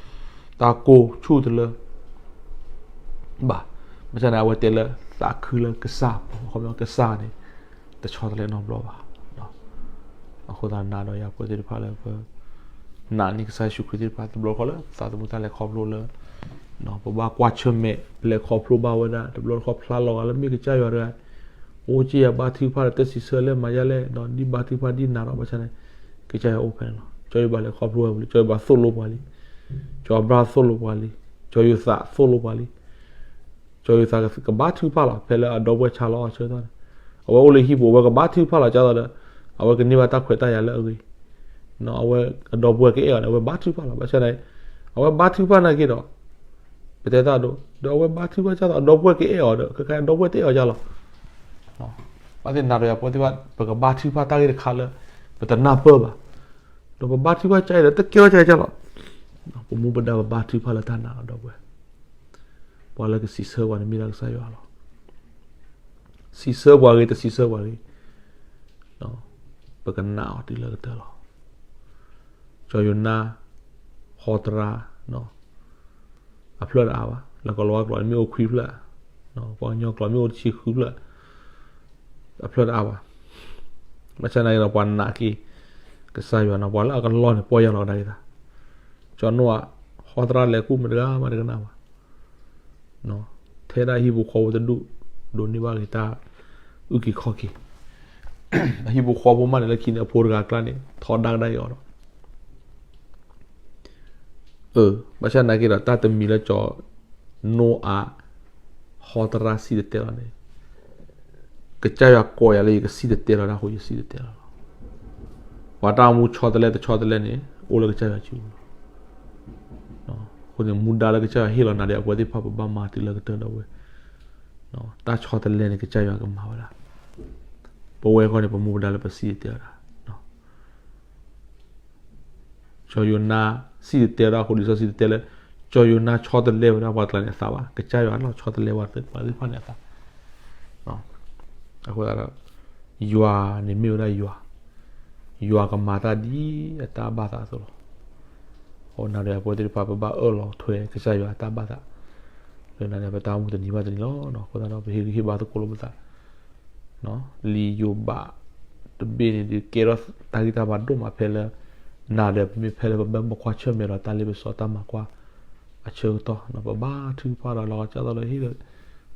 တၢ်ကိၢ်ဆူၣ်တလၢ ဘၣ်, ဘၣ်ဆၣ်န့ၣ် အဝဲတဲလၢသးခုလၢကစၢ်ပူၤ, ခီပညီကစၢ်န့ၣ် တဆီတလဲနီတဘျီဘၣ်. အဃိသတးနၤဒီးယၤပဝဲသ့ၣ်တဖၣ်လၢပနာ်န့ၢ်ကစၢ်ယ့ၣ်ၡူးခရံာ်သ့ၣ်တဖၣ် တဘျီတခီၣ်လၢသးသမူတၢ်လဲၤခီဖျိလၢ ပဘၣ်ကွၢ်ဆၢၣ်မဲာ် ပလဲၤခီဖျိဘၣ်ဝဲဒၣ် တဘျီတခီၣ်ဖျါလီၤဂာ်လၢမ့ၢ်ကစၢ်ယွၤတဂၤ အိၣ်က့ၤယၤဘါထုကဖၣ်ဒီး တၢ်စံးဆၢလဲၣ်မၤယါလဲၣ် ဒ်ဘါထုကဖၣ်ဒ်နၤဒီး ဘၣ်ဆၣ်န့ၣ် ကစၢ်ယွၤအိၣ်ဖဲန့ၣ်လီၤ. စီၤယိၤဘးလဲၤခီဖျိဝဲပူၤလံ စီၤယိၤဘးသိၣ်လိပှၤလံ, စီၤအၤဘြၤဟၣ်သိၣ်လိပှၤလံ, စီၤယိၤသးသိၣ်လိပှၤလံ. စီၤယိၤသးကဘါထုကဖၣ်လီၤ ဖဲလၢအဒီပုၢ်ဝဲၢ်ဆါလီၤအီၤအဆၢကတီၢ်န့ၣ်, အဝဲအိၣ်လၢဟံၣ်ပူၤ အဝဲကဘါထုကဖၣ်လီၤ ဒ်သိးဒီး အဝဲကန့ၢ်ဘၣ်တၢ်ခွဲးတၢ်ယာ်လၢအဂ့ၤ, အဝဲအဒီပုၢ်ဝဲၢ်ကအဲၣ်အီၤန့ၣ် အဝဲဘါထုကဖၣ်လီၤ. ဘၣ်ဆၣ်န့ၣ် အဝဲဘါထုကဖၣ်နာ်က့ဒီး ပတဲတၢ်ဒိ ဒီးအဝဲဘါထုကဖၣ်ဒ်သိးအဒီပုၢ်ဝဲၢ်ကအဲၣ်အီၤဒီး ခဲခါအဒီပုၢ်ဝဲၢ်တအဲၣ်အီၤဒ်လီၤ. ဘၣ်သ့ၣ်နၤဒီးယၤပဝဲသ့ၣ်တဖၣ် ပကဘါထုကဖၣ်တၢ်ဂ့ၢ်တခါလၢ ပတနၢ်ပၢၢ်ဘၣ်, ဒီးပဘါထုကဖၣ်ကါအံၤဒီး တကဲထီၣ်ကါအံၤဒ်လီၤ. ပမူပဒါပဘါထုကဖၣ်လၢတၢ်နာ်လီၤ ဒီပုၢ်ဝဲၢ် ပှၤလၢကစံးဆၢပှၤန့ၣ်မ့ၢ်ဒၣ်ကစၢ်ယွၤလီၤ. စံးဆၢပှၤဂ့ၤ တစံးဆၢပှၤဂ့ၤ, ပကနာ်အီၤတုၤလၢကတၢၢ်လီၤ. ကၠီယိၤနါ ဟီတရါ အဖျၢၣ်တအါဘၣ်, လၢကီၢ်လီၤဝါကျိာ်န့ၣ်မ့ၢ်အိၣ်ခွံဖျၢၣ်, ပှၤကညီကျိာ်မ့ၢ်အိၣ်တဆံဃုဖျၢၣ်, အဖျၢၣ်တအါဘၣ်. ဘၣ်ဆၣ်သနာ်က့ဒီး ပှၤနာ်က့ၤကစၢ်ယွၤနီၤ, ပှၤလၢအကလီၢ်န့ၣ် ပီၢ်ယၢ်လီၤကဒါက့ၤသး. ကၠီနိအၤ ဟီတရါလဲၤကူၣ်မတၤတဂၤမးတကနၣ်ဘၣ်. ထဲဒၣ်ဟံၣ်ဖိဃီဖိတဒူၣ် ဒိးန့ၢ်ဘၣ်က့ၤတၢ်အုၣ်က့ၤခီၣ်က့ၤ, အဟံၣ်ဖိဃီဖိမးန့ၣ် လၢခံန့ၣ် အဖိတဂၤအကျါန့ၣ် ထီဒါကဒါက့ၤအီၤဒီး ဘၣ်ဆၣ်သနာ်က့ဒီး တၢ်တမံၤလၢကၠီနိအၤ ဟီတရါစံၣ်တဲၤတဲလီၤန့ၣ်, ကစၢ်ယွၤကိးယၤလၢယကစံၣ်တဲၤတဲလီၤတၢ်အဃိ ယစံၣ်တဲၤတဲလီၤလီၤ. ပှၤတၢ်အိၣ်မူဆီတလဲတဆီတလဲန့ၣ် အိၣ်လၢကစၢ်ယွၤစုပူၤလီၤ. အဃိန့ၣ် မူဒါလၢကစၢ်ယွၤဟ့ၣ်လီၤနၤဒီးအပှၤသ့ၣ်တဖၣ် ပဘၣ်မၤတုၤလၢကတၢၢ်ဒီးဝဲ, တၢ်ဆီတလဲန့ၣ် ကစၢ်ယွၤကမၤဝဲဒၣ်. ပဝဲအဂီၢ်န့ၣ် ပမူပဒါလၢပစံၣ်တဲၤတဲလီၤတၢ် ကၠီယိၤနါ စံၣ်တဲၤတဲလီၤအဃိ လံာ်စီဆှံတဲလၢ ကၠီယိၤနါဆီတလဲဝဲဒၣ်ပှၤကျါန့ၣ်အသးဘၣ်, ကစၢ်ယွၤလီၤဆီတလဲပှၤသ့ၣ်တဖၣ်န့ၣ်အသး. အဃိသတးဒီး ယွၤန့ၣ်မ့ၢ်ဝဲဒၣ်ယွၤ, ယွၤကမၤတၢ်ဒ်အတၢ်ဘၣ်သးအသိးလီၤ. အဃိနၤဒီးပဝဲသ့ၣ်တဖၣ် ပဘၣ်အၢၣ်လီၤထွဲကစၢ်ယွၤအတၢ်ဘၣ်သး လၢနၤဒီးပတၢ်အိၣ်မူတနံၤဘၣ်တနံၤလီၤ. အဃိသတးဒီး ပဟ့ၣ်ဂံၢ်ဟ့ၣ်ဘါသကိးလိာ်ပသး လံာ်ယိၤဘးတဘ့ၣ်န့ၣ် ဒုးကဲထီၣ်တၢ်ဂံၢ်တၢ်ဘါဒိၣ်မးဖဲလၢ နၤဒီးပမ့ၢ်ဖဲလၢပဘၣ်ကွၢ်ဆၢၣ်မဲာ်ဒီးတၢ်လ့ပစီတၢ်မၤကွၢ်အဆၢကတီၢ်, ပဘါထုကဖၣ်ဒီးလီၤဂာ်ကၢ်သိးလၢဟ့ၣ်လၢ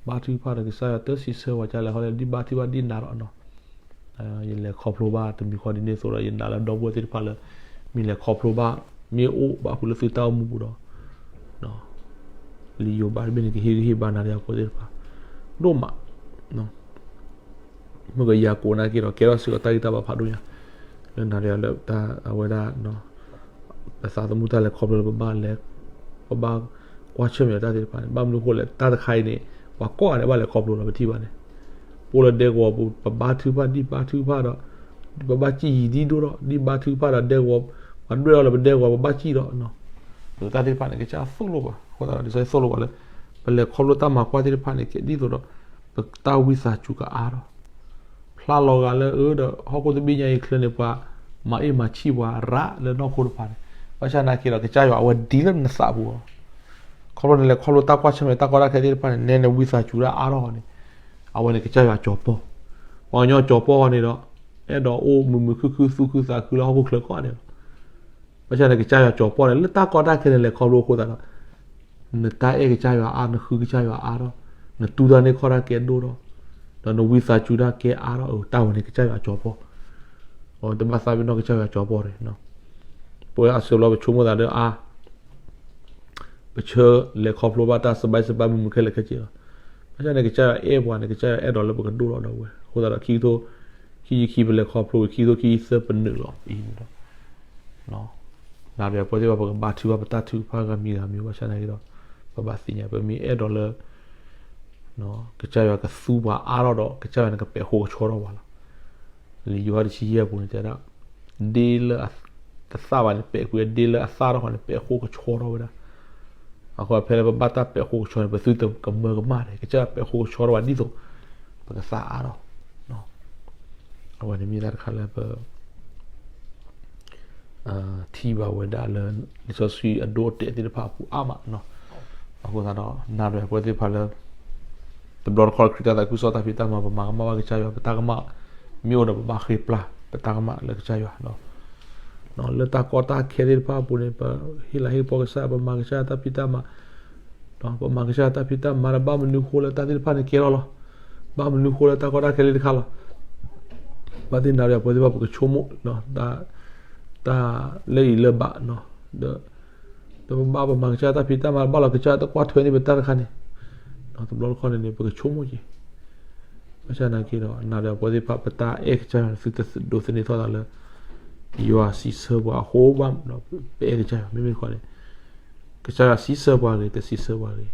ဘါထုကဖၣ်ဒီးကစၢ်ယွၤတၢ်စံးဆၢပှၤကလဲၣ်ဃီလဲၣ် ဒ်ဘါထုကဖၣ်ဒ်နၤဒီးနီၤ ယလဲၤခီဖျိဘၣ်တမံၤဃီဒ်န့ၣ်အသိးဒီး ယနာ်လၢဒီပုၢ်ဝဲၢ်သ့ၣ်တဖၣ်လၢ မ့ၢ်လဲၤခီဖျိဘၣ် မ့ၢ်အိၣ်ဘၣ်ဃုာ်လၢသုတၢ်အိၣ်မူပူၤဒီး လံာ်ယိၤဘးတဘ့ၣ်န့ၣ် ကဟ့ၣ်ဂံၢ်ဟ့ၣ်ဘါနၤဒီးပဝဲသ့ၣ်တဖၣ် ဒိၣ်မး မ့ၢ်ကယၤကိးနာ်က့ဒီး ကဲထီၣ်စ့ၢ်ကီးတၢ်ဂံၢ်တၢ်ဘါဖးဒိၣ်ညါ လၢနၤဒီးလၢတၢ်အဝဲဒၣ် ပသးသမူတၢ်လဲၤခီဖျိလၢပဘၣ်လဲၤ ပဘၣ်ကွၢ်ဆၢၣ်မဲာ်တၢ်သ့ၣ်တဖၣ်န့ၣ် ဘၣ်မနုၤအဃိလဲၣ် တၢ်တခါအံၤန့ၣ် ပှၤကိးဂၤဒဲးဘၣ်လဲၤခီဖျိလီၤ ပထံၣ်ဘၣ်န့ၣ် ပအိၣ်လၢဒဲကဝီၤပူၤ ပဘါထုကဖၣ်ဒ်ဘါထုကဖၣ်ဒီး ပဘၣ်စံၣ်ယံၤဒ်ဒိၣ်ဒီး ဒ်ဘါထုကဖၣ်ဒီးဒဲကဝီၤ ပှၤဒွဲၣ်အီၤလၢပဒဲကဝီၤ ပဘၣ်စံၣ်ဒီး တၢ်သ့ၣ်တဖၣ်န့ၣ် ကစၢ်သိၣ်လိဘၣ် အဃိသတးဒီး လံာ်စီဆှံသိၣ်လိဘၣ်လၢ ပလဲၤခီဖျိတၢ်မၤကွၢ်သ့ၣ်တဖၣ်န့ၣ် ကဲဒ်သိးဒီး ပတၢ်ဝံသးစူၤကအါထီၣ် ဖျါလီၤဂာ်လၢအၢဒီး ဟီၣ်ခိၣ်တဘ့ၣ်ညါအံၤချၢန့ၣ် ပှၤမၤအ့ၣ်မၤဆံၣ်ပှၤရးလၢနီၢ်ခိတဖၣ်န့ၣ် ဘၣ်ဆၣ်သနာ်က့ဒီး ကစၢ်ယွၤအဝဲဒ်လၢနသးပူၤလီၤ ခီဖျိနလဲၤခီဖျိတၢ်ကွၢ်ဆၢၣ်မဲာ်တၢ်ကီတၢ်ခဲသ့ၣ်တဖၣ်န့ၣ် နဲနဝံသးစူၤဒၣ်အါထီၣ်န့ၣ် အဝဲန့ၣ်ကစၢ်ယွၤကၠီၤပီၢ် ပှၤကညီကၠီၤပီၢ်န့ၣ်ဒီး အဲၣ်ဒိးအိၣ်မုာ်မုာ်ခုၣ်ခုၣ်သူၣ်ခုသးခုလၢဟီၣ်ခိၣ်ချၢကိးဂၤဒဲးလီၤ ဘၣ်ဆၣ်န့ၣ် ကစၢ်ယွၤကၠီၤပီၢ်န့ၣ် လၢတၢ်ကီတၢ်ခဲန့ၣ်လဲၤခီဖျိအဃိသတးဒီး နတၢ်အဲၣ်ကစၢ်ယွၤအါ နဃုကစၢ်ယွၤအါထီၣ် နတူၢ်တၢ်န့ၢ်ခီၣ်တၢ်ကဲဒိၣ်ထီၣ် ဒီးနဝံသးစူၤတၢ်ကဲအါထီၣ် တၢ်ဝဲန့ၣ်ကစၢ်ယွၤကၠီၤပီၢ် တဘၣ်သးပ့ၤနီၣ်ကစၢ်ယွၤကၠီၤပီၢ်န့ၣ် ပဝဲအါစုလီၤ ပဆိကမိၣ်သးဒီးအါ ပဆၢလဲၤခီဖျိဘၣ်တၢ်စဘၢၣ်စဘၢၣ်မုာ်မုာ်ခဲလၢာ်ခဲဆ့လီၤ. ဘၣ်ဆၣ်န့ၣ် ကစၢ်ယွၤအဲၣ်ပှၤန့ၣ် ကစၢ်ယွၤအဲၣ်ဒိးလၢပကဒိၣ်ထီၣ်ဒီးဝဲ အဃိသတးဒီး ခံကထိ ခံဆံခံ ပလဲၤခီဖျိဝံၤ ခံကထိခံဆံသၢ ပနုာ်လီၤအံၤန့ၣ်ဒီး နၤဒီးပဝဲသ့ၣ်တဖၣ် ပကဘါထုကဖၣ်ပတၢ်ထုကဖၣ်ဂၤမံၤဂၤမံၤ ဘၣ်ဆၣ်သနာ်က့ဒီး ပဘၣ်သ့ၣ်ညါ ပမ့ၢ်အဲၣ်ဒိးလၢ ကစၢ်ယွၤကသူပှၤအါထီၣ်ဒီး ကစၢ်ယွၤန့ၣ်ကပဲာ်ဃိကဆှီထီၣ်ပှၤလီၤ. လံာ်ယိၤဟၣ်တဆံယဲၢ်အပူၤန့ၣ်တဲဒၣ် ဒ့လၢအတသၣ်ဘၣ်န့ၣ် ပဲာ်ကွံာ်ဝဲ ဒ့လၢအသၣ်ထီၣ်ဃီန့ၣ် ပဲာ်ဃိကဆှီထီၣ်ဝဲဒၣ်. အဃိဖဲလၢပဘၣ်တၢ်ပဲာ်ဃိကဆှီန့ၣ် ပသုတကမၢကမၣ်န့ၣ် ကစၢ်ယွၤပဲာ်ဃိကဆှီထီၣ်ဘၣ်ဒ်သိး ပကသၣ်အါထီၣ် အဝဲန့ၣ်မ့ၢ်တၢ်တခါလၢပ ထံၣ်ဘၣ်ဝဲဒၣ်လၢ လံာ်စီဆှံအဒိအတဲာ်သ့ၣ်တဖၣ်အပူၤအါမးနီၤ. အဃိသတးဒီး နၤဒီးပဝဲသ့ၣ်တဖၣ်လၢ တဘျီတခီၣ်လၢခရံာ်တၢ်သးခုကစီၣ်တၢ်ဖံးတၢ်မၤ ပမၤကမၣ်ဘၣ်ကစၢ်ယွၤ ပတၢ်ကမၣ်မ့ၢ်အိၣ်ဒီး ပဘၣ်ဃ့ပျၢ်ပတၢ်ကမၣ်လၢကစၢ်ယွၤ လၢတၢ်ကီတၢ်ခဲသ့ၣ်တဖၣ်အပူၤန့ၣ် ပဟ့ၣ်လၤဟ့ၣ်ကပီၤကစၢ် ပမၤကစၢ်ယွၤတၢ်ဖံးတၢ်မၤ ပမၤကစၢ်ယွၤတၢ်ဖံးတၢ်မၤဒီး ဘၣ်မနုၤဃိလၢတၢ်သ့ၣ်တဖၣ်န့ၣ်ကဲထီၣ်လီၤ. ဘၣ်မနုၤဃိလၢတၢ်ကီတၢ်ခဲသ့ၣ်တခါလီၤ. ဘၣ်သ့ၣ်နၤဒီးပဝဲသ့ၣ်တဖၣ် ပကဆိကမိၣ် တၢ်လၢအံၤလၢဘၣ် ဒီး ဒီးပဘၣ်ပမၤကစၢ်ယွၤတၢ်ဖံးတၢ်မၤ ဘၣ်လီၤကစၢ်ယွၤတကွၢ်ထွဲန့ၢ်ပတၢ်တခါန့ၣ် တဘျီတခီၣ်န့ၣ်န့ၣ် ပကဆိကမိၣ်က့ၤ ဘၣ်ဆၣ်သနာ်က့ဒီး နၤဒီးပဝဲသ့ၣ်တဖၣ် ပတၢ်အဲၣ်ကစၢ်ယွၤန့ၣ် သုတဒိးသန့ၤထီၣ်သးလၢ ယွၤစံးဆၢပှၤအဃိဘၣ် ပအဲၣ်ကစၢ်ယွၤ မ့မ့ၢ်တခီန့ၣ် ကစၢ်ယွၤစံးဆၢပှၤဂ့ၤ တစံးဆၢပှၤဂ့ၤ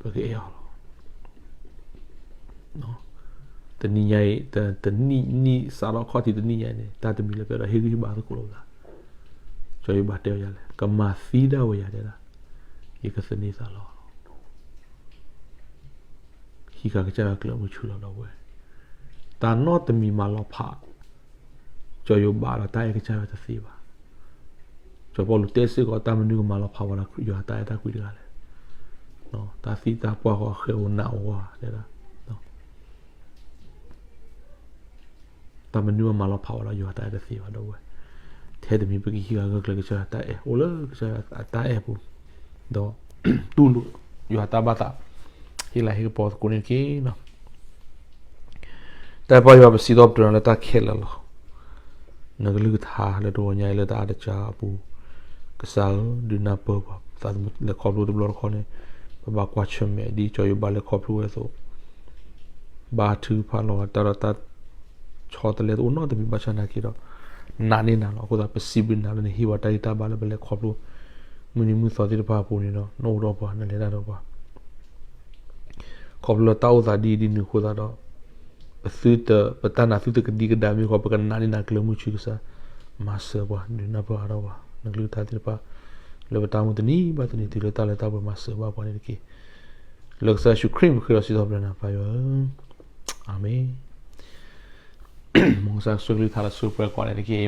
ပကအဲၣ်အီၤလီၤ. တနံၤညါအံၤ တနံၣ်နံၣ်စးထီၣ်ခီၣ်ထံးတနံၣ်ညါအံၤန့ၣ် တၢ်တမံၤလၢပအဲၣ်ဒိးဟ့ၣ်ဂံၢ်ဟ့ၣ်ဘါသကိးလိာ်ပသး ကစၢ်ယွၤဘၣ်တဲအီၤယၤလဲၣ် ကမၤသံဒၣ်ဝဲယၤတဲဒၣ် ယကသန့ၤသးလီၤ. ခံခါကစၢ်ယွၤကျၢၤမုၢ်ဆူၣ်လီၤ ဒီပုၢ်ဝဲၢ်, တၢ်နီတမံၤမၤလီၤဖး ကၠီၤယိၤဘးဒီးတၢ်အဲၣ်ကစၢ်ယွၤတသ့ဘၣ်. စီၤပီလူးတဲစ့ၢ်ကီး တၢ်မနုၤကမၤလီၤဖးဝဲဒီးယွၤတၢ်အဲၣ်တၢ်ကွံတဂၤလဲၣ်. တၢ်သံတၢ်ပှၢ်ဃီအဃဲဧိၤနးဧိၤဝဲဒၣ် တၢ်မနုၤမၤလီၤဖးဝဲဒီးယွၤတၢ်အဲၣ်တသ့ဘၣ် ဒီပုၢ်ဝဲၢ်. ထဲတမံၤပကဟံးဂၤဂၢၢ်ကျၢၤကစၢ်ယွၤတၢ်အဲၣ် အိၣ်လၢကစၢ်ယွၤအတၢ်အဲၣ်ပူၤ, ဒီးတူၢ်လိာ်ယွၤတၢ်ဘၣ်သး ဟ့ၣ်လၤဟ့ၣ်ကပီၤသကိးန့ၣ်တက့ၢ်. တၢ်အဲၣ်ပၢ်ယွၤ ပစံးထီၣ်ပတြၢၤနၤလၢတၢ်ခဲလၢာ်လီၤ. နကလုၢ်ကထါလၢတဂီၤညါအံၤလၢတၢ်အါတကၢအပူၤ, ကစၢ်ဧၢ, ဒုးနၢ်ပၢၢ်ပှၤ ပသးသမူလဲၤခီဖျိတဘျီတခီန့ၣ် ပဘၣ်ကွၢ်ဆၢၣ်မဲာ်ဒ်ကၠီၤယိၤဘးလဲၤခီဖျိဝဲအသိး ဘါထုကဖၣ်လီၤဂာ်တၢ်ဒီးတၢ်ဆီတလဲတအိၣ်နီတမံၤ ဘၣ်ဆၣ်နာ်က့ဒီး နာ်န့ၢ်နၤလီၤ. အဃိသတး ပစံးဘျုးနၤလၢနဟ့ၣ်ပှၤတၢ်ဂံၢ်တၢ်ဘါလၢပလဲၤခီဖျိ မုၢ်နံၤမုၢ်သီသ့ၣ်တဖၣ်အပူၤန့ၣ်ဒီး နအိၣ်ဒီးပှၤ နလဲၤတၢ်ဒီးပှၤ ခီဖျိလၢတၢ်အိၣ်သးဒ်အံၤဒ်နုၤအဃိသတးဒီး ပသုတ ပတၢ်နာ်သုတကဒံကဒါမ့ၢ်ဂ့ၤ ပကနာ်န့ၢ်နၤကျၢၤမုၢ်ဆူၣ်ကစၢ်, မၤစၢၤပှၤ ဒုးနၢ်ပၢၢ်အါထီၣ်ပှၤ နကလုၢ်ကထါသ့ၣ်တဖၣ် လၢပတၢ်အိၣ်မူတနံၤဘၣ်တနံၤ တုၤလၢတၢ်လၢတၢ်ပှဲၤ မၤစၢၤဘၣ်ပှၤန့ၣ်တက့ၢ်. လၢကစၢ်ယ့ၣ်ၡူးခရံာ်အမံၤဃ့ဒီးစံးထီၣ်ပတြၢၤနၤ ပၢ်ယွၤဧၢ, အၤမ့ၣ်. မ်ကစၢ်ဆိၣ်ဂ့ၤကလုၢ်ကထါဒီးဆိၣ်ဂ့ၤပှၤကိးဂၤဒဲးတက့ၢ်.